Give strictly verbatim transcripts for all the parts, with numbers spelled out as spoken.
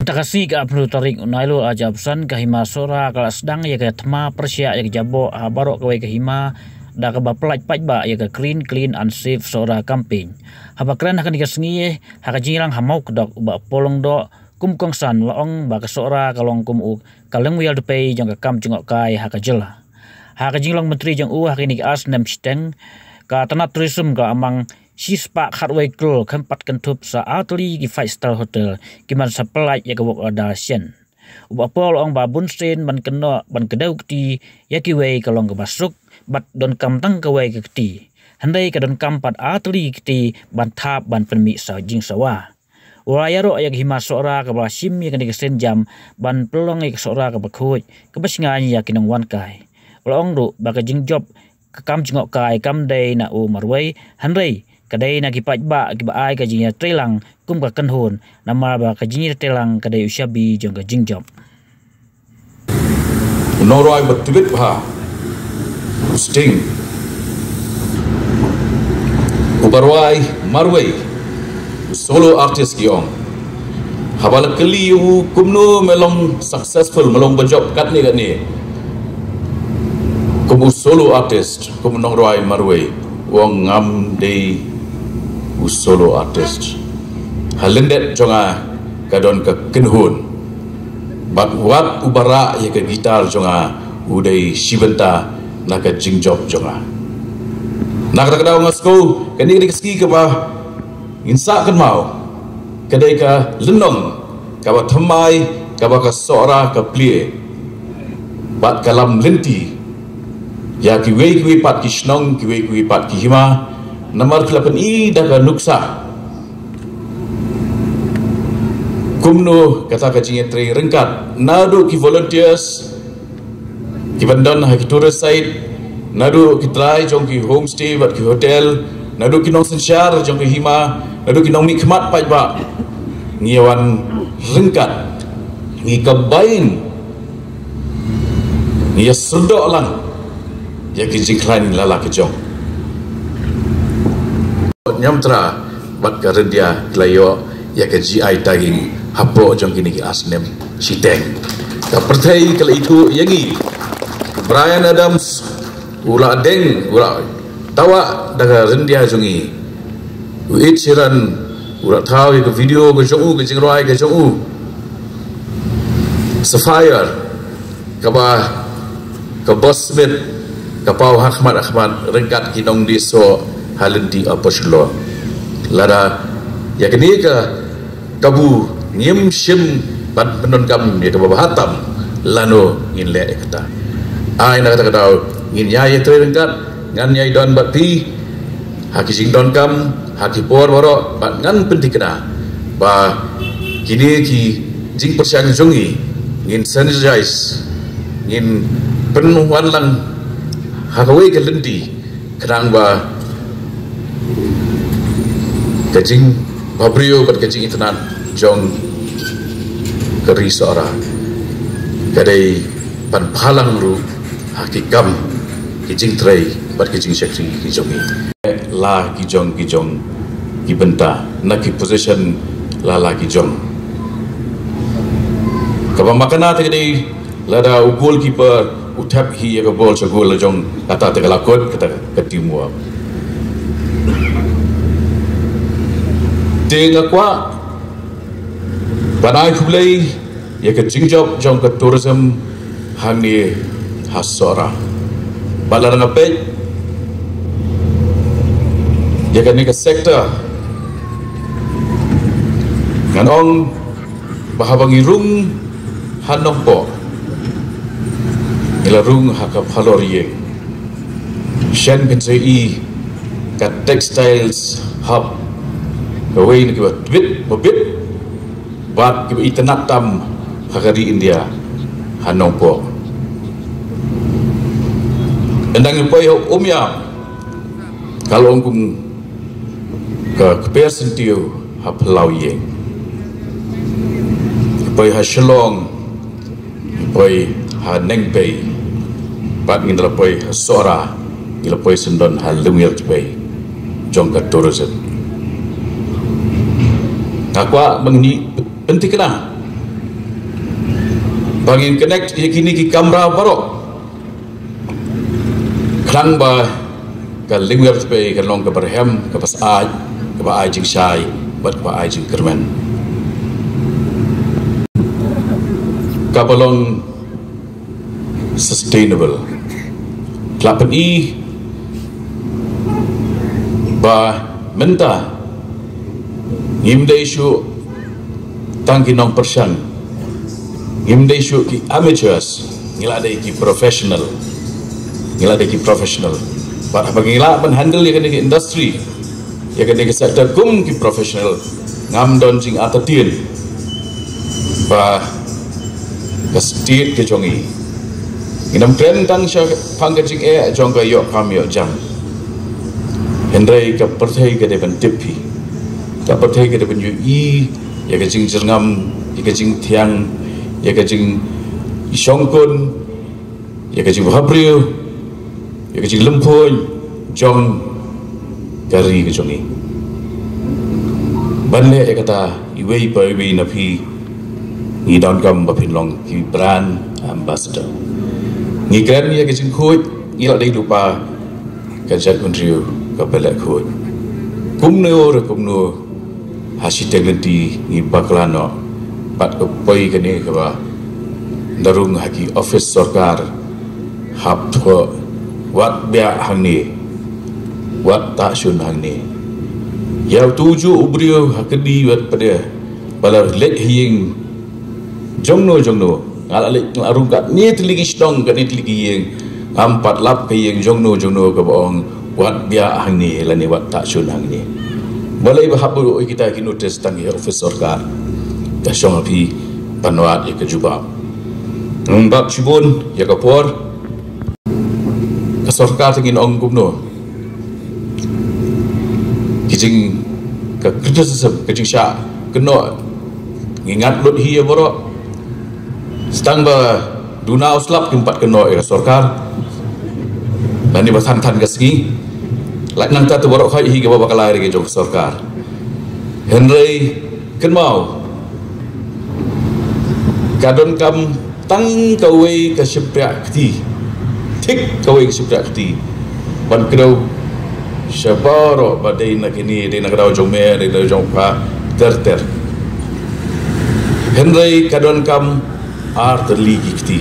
Takasi ka arphew tarik u Nailur arhajar arphew san, ka hima Sohra ka la sdang ïa ka thma pyrshah ïa ka jaboh ha baroh kawei ka hima da kaba pyllait paidbah ïa ka Green, Clean and Safe Sohra Campaign. Haba kren ha kane ka sngi ha ka jingïalang ha Mawkdok, u Bah Paul Lyngdoh kum u kongsan u la ong ba ka Sohra ka long kum u ka lyngwiar dpei jong ka kam jngohkai ha ka jylla. Ha ka jinglong myntri jong u ha kine ki ar snem shiteng, ka tnat tourism ka la mang shispah khatwei klur khlem pat kynthup sa artylli ki five star hotel kiban sa pyllait ïa ka work order shen. U Bah Paul u ong ba bunsien ban kynnoh ban kdew kti ïa kiwei ka long kaba suk bad donkam tang kawei ka kti, hynrei ka donkam pat artylli ki kti ban thap ban pynmih sa jingsawa. U la ïaroh ïa ka hima Sohra kaba la shim ïa kane ka sienjam ban pynlong ïa ka Sohra kaba khuid, kaba shngaiñ ïa ki nongwan kai. U la ong ruh ba ka jingjop ka kam jngohkai kam dei na u marwei, hynrei ka dei na ki paidbah kiba ai ka jingïatreilang kum ka kynhun, namar ba ka jingïatreilang ka dei u shabi jong ka jingjop. U nongrwai ba tbit bha, u Sting, uba rwai marwei, u solo artist ki ong. Haba la kylli ïa u kumno me long successful, me long ba jop katne katne kum u solo artist, kum u nongrwai marwei, u ong ngam dei u solo artist. Ha lyndet jong nga ka don ka kynhun. Bad wat uba rah ïa ka guitar jong nga u dei shi bynta na ka jingjop jong nga. Na kata ka daw nga sngewthuh kane ka dei ka sngi kaba ngin sa kynmaw, ka dei ka lynnong kaba thymmai kaba ka Sohra ka plie bad ka lam lynti ïa kiwei kiwei pat ki shnong, kiwei kiwei pat ki hima, namar ki la pyni da ka nuksa kumno kata ka jingïatrei ryngkat naduh ki volunteers kiban don ha ki tourist site, naduh ki trai jong ki homestay bad ki hotel, naduh ki nongsynshar jong ki hima, naduh ki nongmihkhmat paidbah. Ngi wan ryngkat, ngi combine, ngi ïasyrdoh lang ïa ki jingkhlaiñ la la ka jong. Niamtra bad ka Ryndia ki la ïoh ïa ka G I tagging hapoh jong kine ki ar snem shiteng. Ka pyrthei ka la ithuh ïa ngi. Bryan Adams u la deng, u la tawah da ka Ryndia jong ngi. U Ed Sheeran u la thaw ïa ka video ka jong u, ka jingrwai ka jong u, Sapphire, kaba ka Boss Smith ka paw ha khmat ha khmat ryngkat ki nongdie soh ha lynti Upper Shillong. Lada ïa kane ka kabu ngim shim ban pyndonkam ïa kaba bha tam, lano ngin leh ïa kata? Ai na kata ka daw ngin ïai ïatrei ryngkat, ngan ïai don bad phi ha ki jingdonkam ha ki por baroh, bad ngan pynthikna ba kine ki jingpyrshang jong ngi ngin synergize, ngin pynwan lang ha kawei ka lynti, khnang ba ka jingbhabriew bad ka jingitynnad jong ka ri Sohra ka dei ban phalang ruh ha ki kam, ki jingtrei bad ki jingshakri ki jong ngi. La ki jong ki jong ki bynta, na ki position la la ki jong. Kaba makna te ka dei lada u goalkeeper u thep hi ïa ka bol sha goal la jong, kata te ka la kut, kata ka teamwork. Te nga kwah ban ai khublei ïa ka jingjop jong ka tourism hangne ha Sohra. Bad lada nga peit ïa kane ka sector, ngan ong ba haba ngi rung ha Nongpoh, ngi la rung ha ka phalor ïing. Shen phin sa ïohi ka textiles hub, kawei na kiba tbit ba bit bad kiba itynnad tam ha ka ri India, ha Nongpoh. Ynda ngi poi ha Umiam, ka long kum ka kper syntiew ha phyllaw ïing. Ngi poi ha Shillong, ngi poi ha Nongpei, bad ngi la poi ha Sohra, ngi la poi syndon ha lyngwiar jong ka tourism. Nga kwah ba ngin pynthikna Ba ngin connect ïa kine ki kamra baroh. Khnang ba ka Lyngwiar Tpei kan long kaba rhem, kaba syaid, kaba ai jingshai, bad kaba ai jingkyrmen. Kaba long sustainable. Lah pyni ba mynta ngim dei shuh tang ki nongpyrshang. Ngim dei shuh ki amateurs. Ngi la dei ki professional. Ngi la dei ki professional. Bad haba ngi lah ban handle ïa kane ka industry, ïa kane ka sector kum ki professional, ngam don jingartatien ba ka state ka jong ngi, ngin ym kren tang shaphang ka jingeh jong ka ïoh kam ïoh jam. Hynrei ka pyrthei ka dei ban tip hi. Ka pyrthei ka dei ban ïohi ïa ka jingjyrngam, ïa ka jingthiang, ïa ka jingshongkun, ïa ka jingbhabriew, ïa ka jinglymphun jong ka ri ka jong ngi. Ban leh ïa kata, iwei pa iwei na phi ngi donkam ba phin long ki brand ambassador. Ngi kren ïa ka jingkhuid, ngi la dei lypa ka jaitbynriew kaba leh khuid. Kumno re kumno, ha shiteng lynti ngi bakla noh bad ka poi kane kaba na rung ha ki office sorkar, hap thoh, wat biah hangne, wat tah shun hangne. Ïa utu u juh u briew ha kane wat pade ba la leit ha ïing jongno jongno, nga la leit, nga la rung katne tylli ki shnong, katne tylli ki ïing, ngam pat lap ka ïing jongno jongno kaba ong wat biah hangne lane wat tah shun hangne. Balei ba hap ban oi kita ki notice tang ïa office sorkar? Ka shong ha phi ban wad ïa ka jubab. Ngan bat shibun ïa ka por. Ka sorkar te ngin ong kumno? Ki jing, ka criticism, ka jingshah kynnoh, ngi ngat lut hi ïa baroh. Tang ba duna u slap kim pat kynnoh ïa ka sorkar. Lane ba than than ka sngi. Lait nangta te baroh khoit hi kaba bakla ïa ka jong ka sorkar. Hynrei kynmaw, ka donkam tang kawei ka shympriah kti. Thik kawei ka shympriah kti ban kdew sha baroh, ba dei na kine, dei na ka daw jong me, dei na ka daw jong pha, ter ter. Hynrei ka donkam ar tylli ki kti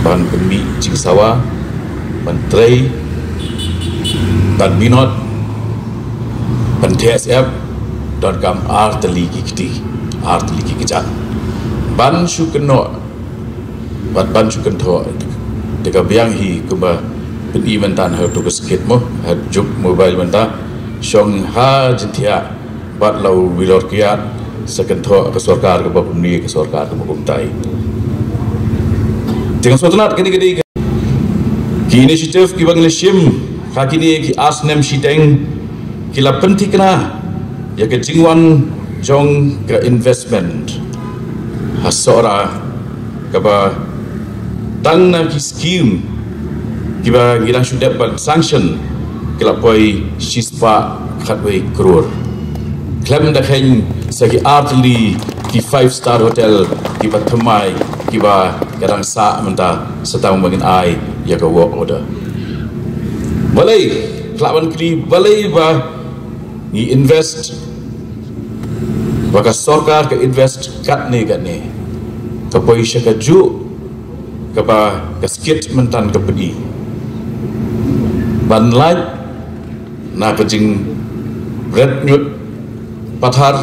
ban pynmih jingsawa, ban trei, ban minot, ban theh syep, donkam ar tylli ki kti, ar tylli ki kjat. Ban shu kynnoh bad ban shu kynthoh, te ka biang hi kumba pyni mynta ha utu ka skit mo, ha juk mobile mynta, shong ha jingthiah bad la u Bilor Kiad, sa kynthoh ka sorkar kaba kumne, ka sorkar kaba kumtai. Te nga sngewtynnat kane ka dei ka, ki initiative kiba ngi la shim ha kine ki ar snem shiteng, ki la pynthikna ïa ka jingwan jong ka investment ha Sohra, kaba tang na ki scheme kiba ngi dang shu dep ban sanction, ki la poi shispah khatwei klur. Khlem da kheiñ sa ki ar tylli ki five star hotel kiba thymmai, kiba ka dang sah mynta, sa tang ba ngin ai ïa ka work order. Balei, ka lah ban kylli, balei ba ngi invest, ba ka sorkar ka invest katne katne, ka poi sha kajuh kaba ka skit mynta ka pyni? Ban lait na ka jingbret ñiut pathar,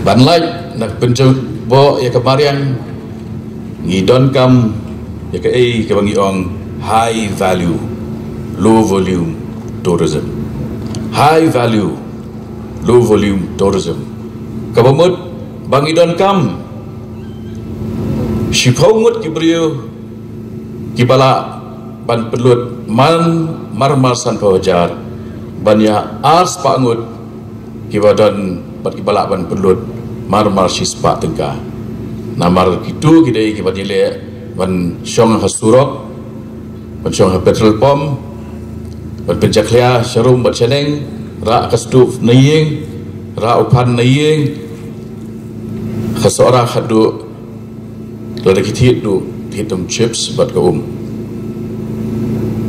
ban lait na ka pynjot boh ïa ka mariang, ngi donkam ïa kaei kaba ngi ong high value, low volume tourism. High value, low volume tourism. Kaba mut ba ngi donkam shiphew ngut ki briew kiba lah ban pynlut man, mar mar sanphew hajar, ban ïa ar spah ngut kiba don bad kiba lah ban pynlut mar mar shispah tyngka. Namar kitu ki dei kiba dei leh ban shong ha surok, ban shong ha petrol pump, ban pynjakhlia sharum bad shaneng, rah ka stove na ïing, rah u phan na ïing, Ka Sohra khatduh, lada ki thied duh, thied tang chips bad ka um.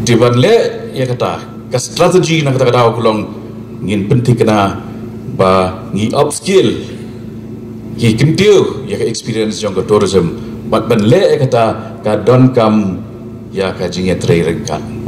Te ban leh ïa kata, ka strategy na kata ka daw ka long ngin pynthikna ba ngi upskill, ngi kyntiew ïa ka experience jong ka tourism, bad ban leh ïa kata ka donkam ïa ka jingïatrei ryngkat.